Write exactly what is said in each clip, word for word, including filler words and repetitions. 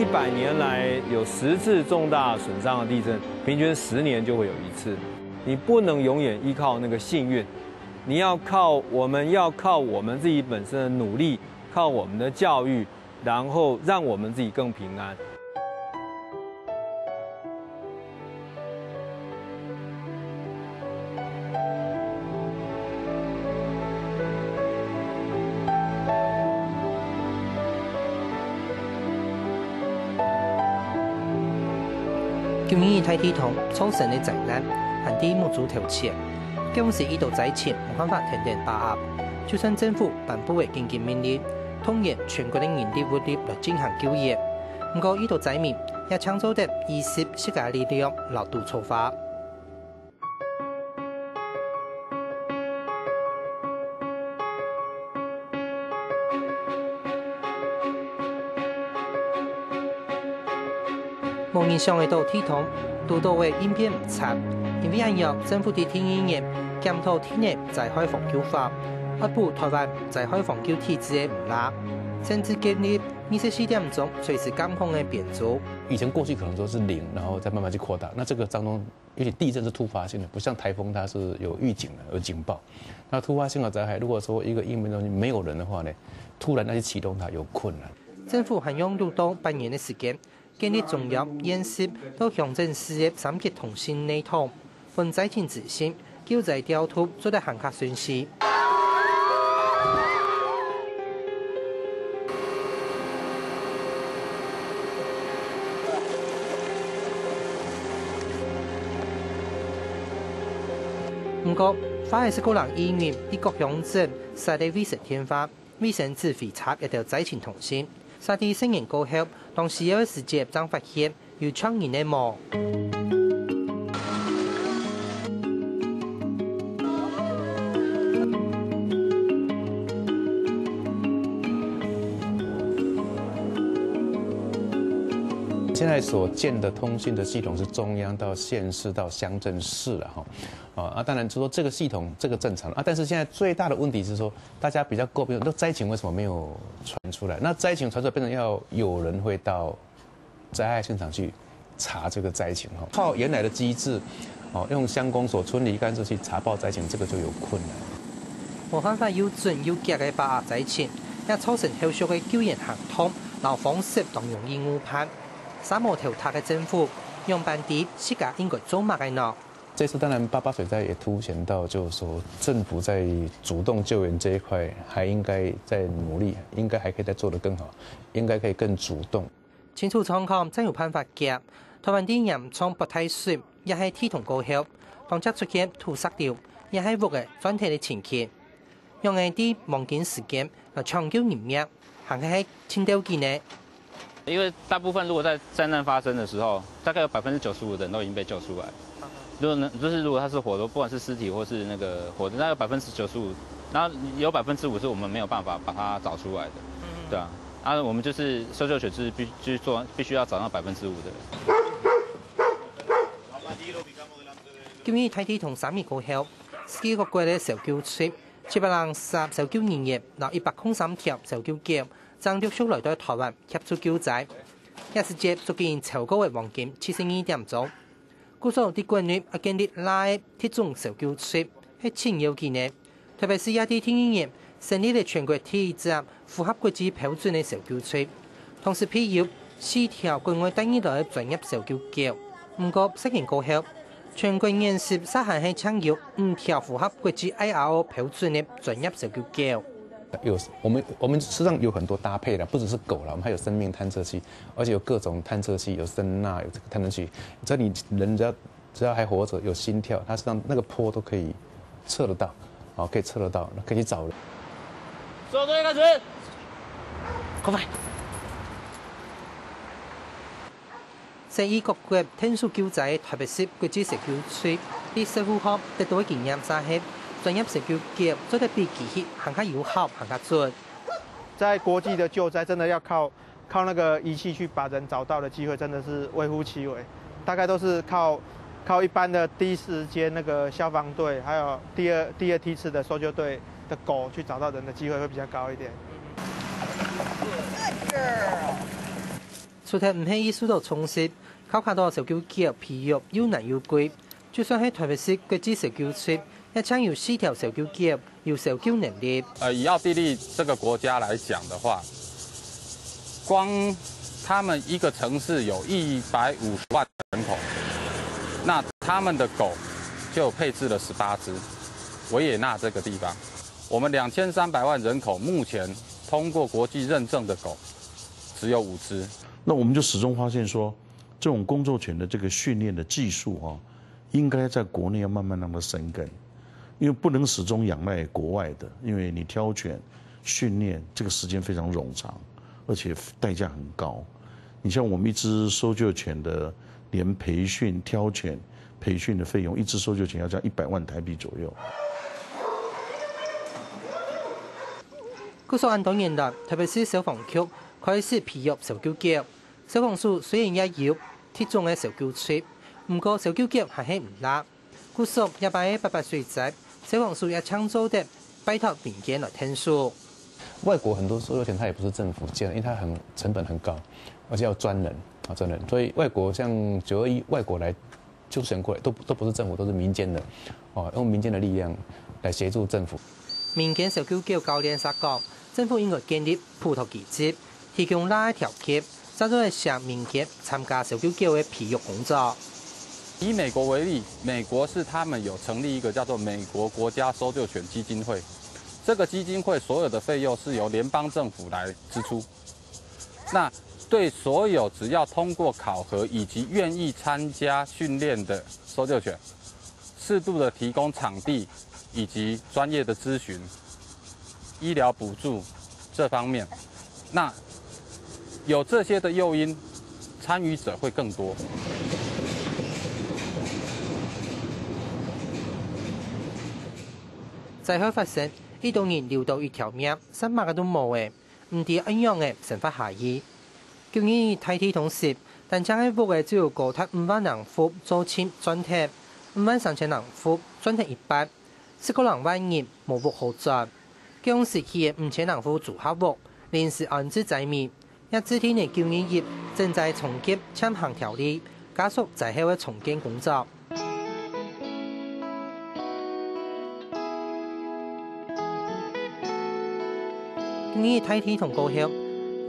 一百年来有十次重大损伤的地震，平均十年就会有一次。你不能永远依靠那个幸运，你要靠，我们要靠我们自己本身的努力，靠我们的教育，然后让我们自己更平安。 舊年大地動造成个災難，還在目珠頭前，該時一兜災情無辦法跈等把握，就算政府頒布个緊急命令，動員全國个人力物力來進行救援，毋過一兜災民也淨做得依恃自家力量摎賭錯花。 無人想得到地動堵著个應變毋掣，因為恁樣，政府在第二年檢討地內災害防救法，愛補臺灣災害防救體制个毋罅，甚至建立二十四點鐘隨時監控个編組。以前過去可能都是零，然後再慢慢去擴大。那這個當中，尤其地震是突發性的，不像颱風它是有預警的、有警報。那突發性的災害，如果說一個應變中心沒有人的話呢，突然要去啟動它有困難。政府還用不到半年个時間， 建立中央、縣市到鄉鎮市个三級通訊系統，分災情資訊、救災調度做得還較順序。毋過，花个係過零二人在各鄉鎮設个衛生電話、衛生指揮插這兜災情通訊，設在十年過後，當需要个時節正發現 有搶人个無？現在所建的通訊的系統是中央到縣市到鄉鎮市了哈。啊，啊，當然就說這個系統這個正常啊，但是現在最大的問題是說，大家比較詬病，那災情為什麼沒有傳出來？那災情傳出來變成要有人會到 災害現場去查這個災情哈，靠原來的機制，哦，用鄉公所、村里幹事去查報災情，這個就有困難。無辦法又準又遽个把握災情，也造成後續个救援行動摎方式當容易誤判。煞無頭大个政府，仰般知自家應該做麼个呢？這次當然八八水災也凸顯到，就是說政府在主動救援這一塊，還應該再努力，應該還可以再做得更好，應該可以更主動。 清楚狀況正有辦法遽。臺灣在嚴重發大水也係地動過後，當遽出現土石流也係屋仔斷忒个情形。仰仔在黃金時間來搶救人命，還係盡著急呢？因為大部分如果在災難發生的時候，大概有百分之九十五的人都已經被救出來。如果呢，就是如果他是活的，不管是屍體或是那個活的，那有百分之九十五，然後有百分之五是我們沒有辦法把它找出來的，對啊。 啊，我們就是搜救犬，就是必去做，必須要找到百分之五的人。今年大地動三日過後，世界各國个搜救隊，七百零三搜救人員，摎一百空三條搜救狗，正陸續來到臺灣協助救災。這時節，足跡超過个黃金七十二點鐘。 故所在國內愛建立冴个特種搜救隊係盡要緊个，特別係這在第二年成立了全國第一隻符合國際標準个搜救隊，同時配有四條國外帶入來个專業搜救狗。毋過，十年過後，全國現時煞還係淨有五條符合國際I R O標準个專業搜救狗。 有，我們，我們事實上有很多搭配的，不只是狗啦，我們還有生命探測器，而且有各種探測器，有聲呐，有這個探測器。只要你人只要，只要還活著，有心跳，它實際上那個波都可以測得到，哦，可以測得到，可以去找人。所有隊員開始，快快！ 世界各國𢯭手救災个特別係國際搜救隊，在實務項得到个經驗就係，專業搜救狗做得比機器還較有效、還較準。在國際的救災，真的要靠，靠那個儀器去把人找到的機會，真的是微乎其微。大概都是靠，靠一般的第一時間那個消防隊，還有第二，第二梯次的搜救隊的狗去找到人的機會會比較高一點。 除除忒毋係意思到充實，考卡到搜救狗培育又難又貴，就算係台北市國際搜救隊，也淨有四條搜救狗有搜救能力。呃，以奥地利这个国家来讲的话，光他们一个城市有一百五十万人口，那他们的狗就配置了十八只。维也纳这个地方，我们两千三百万人口，目前通过国际认证的狗只有五只。那我们就始终发现说，这种工作犬的这个训练的技术哈、应该在国内要慢慢让它生根，因为不能始终仰赖国外的，因为你挑犬、训练这个时间非常冗长，而且代价很高。你像我们一只搜救犬的，连培训、挑犬、培训的费用，一只搜救犬要这样一百万台币左右。故所恁多年來，特別係消防局開始培育搜救狗。消防署雖然也有特種个搜救隊，毋過搜救狗還係毋罅。故所這擺个八八水災，消防署也淨做得拜託民間來𢯭手。外国很多搜救犬它也不是政府建的，因为它很成本很高，而且要专人啊专人，所以外国像九二一外国来救援过来都都不是政府，都是民间的，哦，用民间的力量来协助政府。民間搜救狗教練也講，政府應該建立普渡機制，提供罅个條件，正做得吸引民間參加搜救狗个培育工作。以美国为例，美国是他们有成立一个叫做美国国家搜救犬基金会，这个基金会所有的费用是由联邦政府来支出。那对所有只要通过考核以及愿意参加训练的搜救犬，适度的提供场地以及专业的咨询、医疗补助这方面，那有这些的诱因，参与者会更多。災害發生，一兜人留到一條命，煞麼个都無了，毋知愛仰仔生活下去。九二一大地動時，單淨係屋仔就有高達五萬零戶做盡轉忒，五萬三千零戶轉忒一半，十個零萬人無屋好轉。該央時期个五千零戶組合屋，臨時安置災民， 也制定了九二一賑災重建暫行條例，加速災後个重建工作。九二一大地動過後，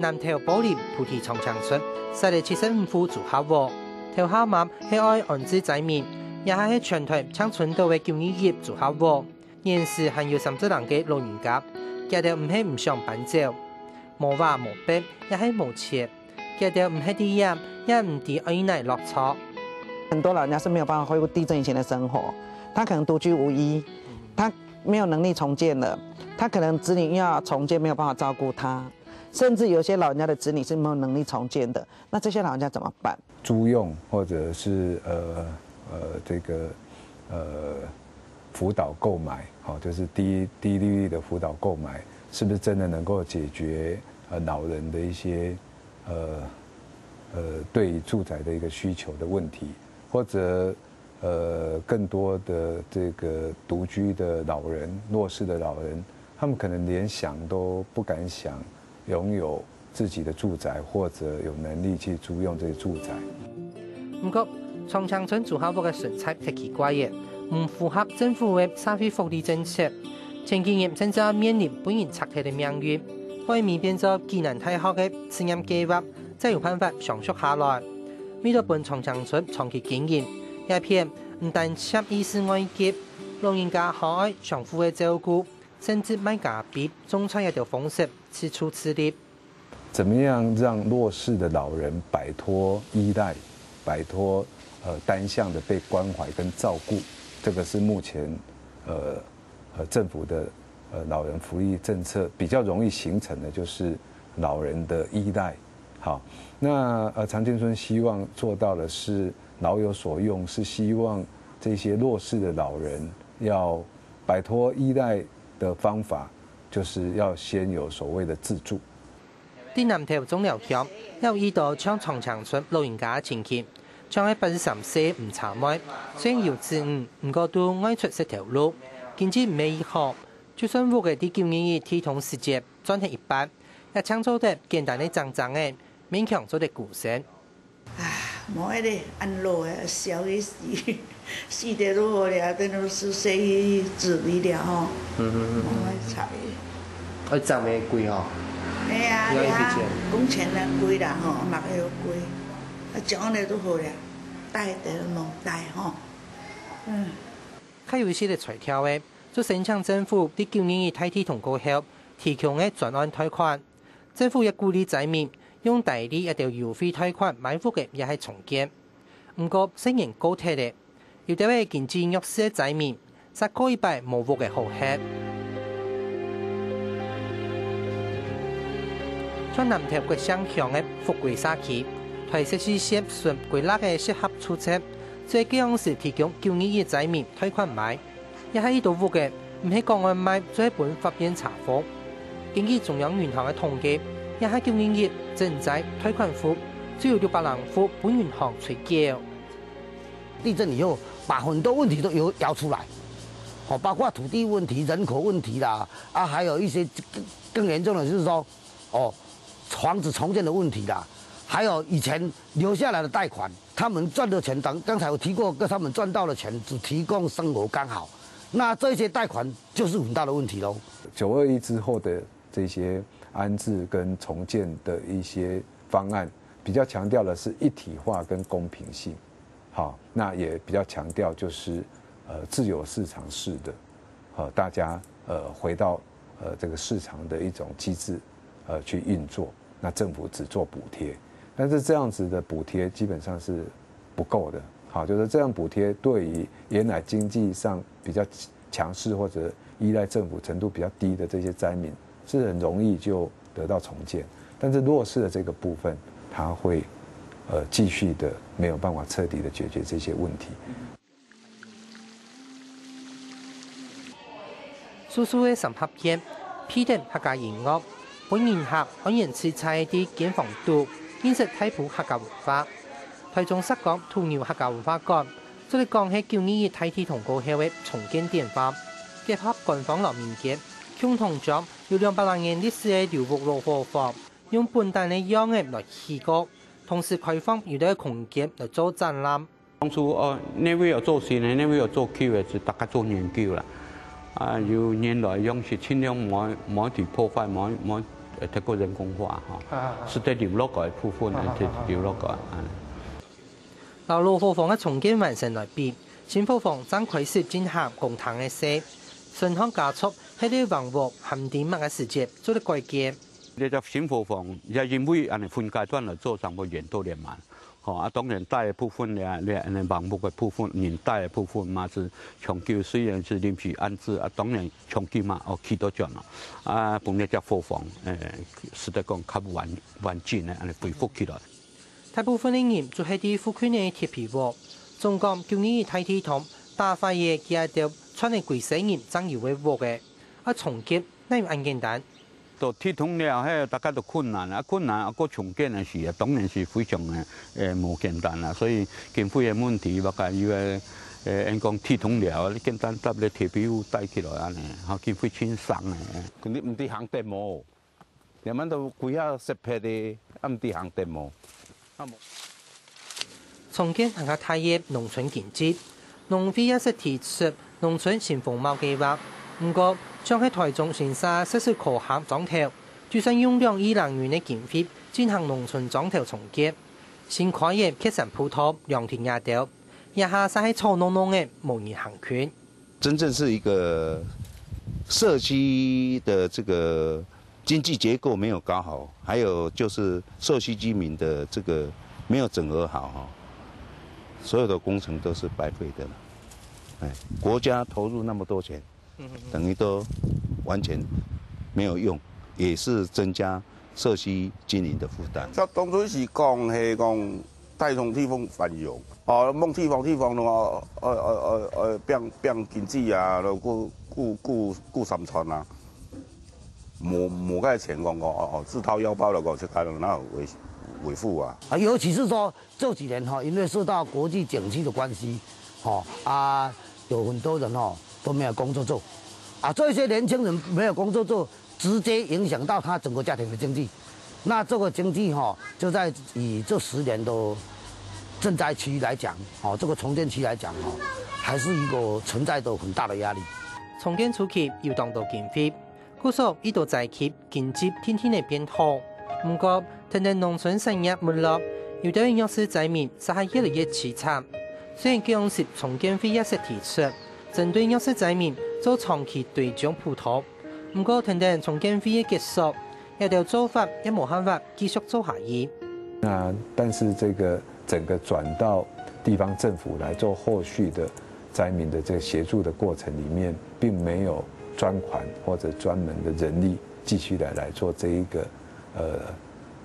南投埔里菩提長青村設了七十五戶組合屋，頭下嘛係愛安置災民，這下係全台淨伸著个九二一組合屋。 現時還有三十零個老人家，佢兜毋係毋想搬走，無話無別，也係無錢，佢兜毋係地點，也毋知愛哪落著。很多老人家是没有办法恢复地震以前的生活，他可能独居无依，他没有能力重建了，他可能子女又要重建，没有办法照顾他，甚至有些老人家的子女是没有能力重建的，那这些老人家怎么办？租用或者是呃呃这个呃辅导购买，好，就是低低利率的辅导购买，是不是真的能够解决呃老人的一些呃呃对于住宅的一个需求的问题，或者呃更多的这个独居的老人、弱势的老人，他们可能连想都不敢想拥有自己的住宅，或者有能力去租用这个住宅。毋過，長青村組合屋个賰濟忒奇怪了，毋符合政府个社會福利政策。前幾年甚至愛面臨分人拆忒个命運，愛移民變做暨南大學个試驗計畫，正有辦法相續下來。為著分長青村長期經營，這片毋單欠意思外籍，老人家還愛相互个照顧，甚至賣咖啡、種菜這兜方式自助自立。 怎么样让弱势的老人摆脱依赖，摆脱呃单向的被关怀跟照顾？这个是目前呃呃政府的呃老人福利政策比较容易形成的，就是老人的依赖。好，那呃长青村希望做到的是老有所用，是希望这些弱势的老人要摆脱依赖的方法，就是要先有所谓的自助。 在南投中寮鄉，也有一兜像長青村老人家个情形，像係八十三歲吳茶妹，雖然有子女，毋過都愛出食頭路，經濟毋係已好，就算屋仔在九二一地動時節轉忒一半，也淨做得簡單个整整仔，勉強做得過生。唉，無愛咧，恁老个，笑去死，死得都好了，等於是死去子女了吼。嗯嗯嗯嗯。無愛插伊。啊，長輩貴吼。哎呀，你要一筆錢。你看工錢呢貴啦吼，嘛又貴，啊，講咧都好了，帶得無帶吼。嗯。較有一息个材料个，就申請政府佇九二一大地動過後提供个專案貸款。 政府也鼓勵災民用低利抑係優惠貸款買屋仔抑係重建。毋過，細人過忒咧，有兜仔經濟弱勢个災民，煞過一擺無屋仔好歇。像南投國姓鄉个福歸社區，在設施設順歸落个適合住宅，所以該央時提供九二一災民貸款買。 這下已多屋仔，毋係講愛賣，就係分法院查封。根據中央銀行个統計，這下九二一賑災貸款戶只有六百零戶分銀行催繳。地震以後，把很多問題都有搖出來，哦，包括土地問題、人口問題啦，啊，還有一些更，更嚴重的就是說，哦，房子重建的問題啦，還有以前留下來的貸款，他們賺的錢，剛，剛才我提過，跟他們賺到的錢只提供生活剛好，那這些貸款就是很大的問題咯。九二一之後的這些安置跟重建的一些方案，比較強調的是一體化跟公平性，好，那也比較強調就是，呃，自由市場式的，好，大家，呃，回到，呃，這個市場的一種機制，呃，去運作，那政府只做補貼，但是這樣子的補貼基本上是不夠的，好，就是這樣補貼對於原來經濟上比較強勢或者依賴政府程度比較低的這些災民，是很容易就得到重建，但是弱勢的這個部分，它會，呃，繼續的沒有辦法徹底的解決這些問題。 素素个三合院，配得客家音樂，分人客安然自在地間房肚，認識大埔客家文化。台中石岡土牛客家文化館，做得講係九二一大地動過後个重建典範，結合官方摎民間，共同將有兩百零年歷史个舊屋老伙房，用本旦个樣仔來起過，同時開放有兜空間來做展覽。 當初，哦，哪位有做新个，哪位有做舊个，就大家做研究啦。啊，由原來樣式盡量莫，莫去破壞，莫，莫，呃，太過人工化，吼。啊。係得留落來个部分，啊，啊，啊，啊。得留落來，啊。摎老伙房个重建完成來比，新伙房正開始進行公聽个事，雙方家屬係在橫屋還在買个時節做得改建。這隻新伙房，也因為恁樣分階段來做，正會延到恁慢。 吼，啊，當然大个部分咧，咧，恁樣房屋个部分，人大个部分嘛，係長久，雖然係臨時安置，啊，當然長久嘛，哦，起到轉咯。啊，分這隻伙房，誒，使得講較完，完整个，恁樣恢復起來。大部分个人就係在附近个鐵皮屋，總講九二一大地動，打壞个佢兜賺个歸世人正有个屋仔，啊，重建哪有恁簡單？ 都地動了，嘿，大家都困難啊，困難啊，過重建个時啊，當然係非常个，誒，無簡單啦。所以經費个問題，我感覺，誒，人講地動了，你簡單搭个鐵皮屋帶起來恁樣，吼，經費盡省个。肯定毋知行得無，連滿都幾下石劈个，啊，毋知行得無。 重建還較大个農村經濟，農會也識提出農村新風貌計畫。毋過，像係台中新社設施科行庄頭，就算用兩億零銀个經費進行農村庄頭重建，新開个缺山步道、涼亭這兜，這下煞係草弄弄个，無人行近。 真正是一個社區的這個經濟結構沒有搞好，還有就是社區居民的這個沒有整合好哈，所有的工程都是白費的了。哎，國家投入那麼多錢，等於都完全沒有用，也是增加社區經營的負擔。這當初是講，係講 帶動地方繁榮。哦，望地方，地方咯，呃，呃，呃，呃，變，變經濟啊，咯，顧，顧，顧，顧三餐啊。無，無个錢講講，哦，哦，自掏腰包來講，自家人哪有維，維護啊？啊，尤其是說這幾年哈，因為受到國際景氣的關係，哈，啊，有很多人哈都沒有工作做，啊，這些年輕人沒有工作做，直接影響到他整個家庭的經濟。那這個經濟哈，就在以這十年的賑災期來講，哦，這個重建期來講，哦，還是一個存在著很大的壓力。重建初期有當多經費，故所遇到災區經濟定定仔變好。毋過，跈等農村產業沒落，有兜弱勢災民實在越來越淒慘。雖然各樣式重建會一再提出，針對弱勢災民做長期追蹤輔導，毋過跈等重建會个結束， 這兜做法也無辦法繼續做下去。那但是這個整個轉到地方政府來做後續的災民的這個協助的過程裡面，並沒有專款或者專門的人力繼續來來做這一個呃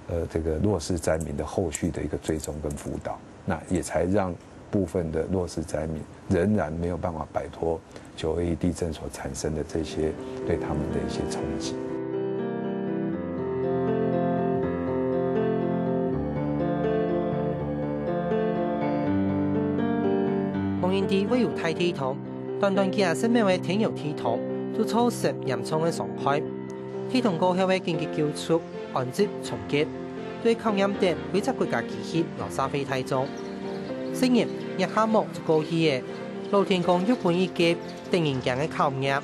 呃這個弱勢災民的後續的一個追蹤跟輔導，那也才讓部分的弱勢災民仍然沒有辦法擺脫九二一地震所產生的這些對他們的一些衝擊。無人知會有大地動，短短幾下十秒个天搖地動，就造成嚴重个傷害。地動過後个緊急救助、安置、重建，對考驗等每隻國家機器摎社會大眾。細人，月下目就過去了，老天公又分一個得人驚个考驗。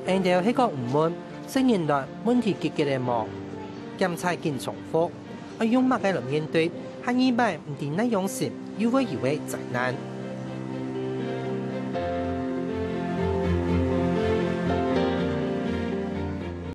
𠊎兜係講毋問，細人來問題解決了無？檢查緊重複，愛用麼个來面對下二擺毋知哪央時又會有个災難？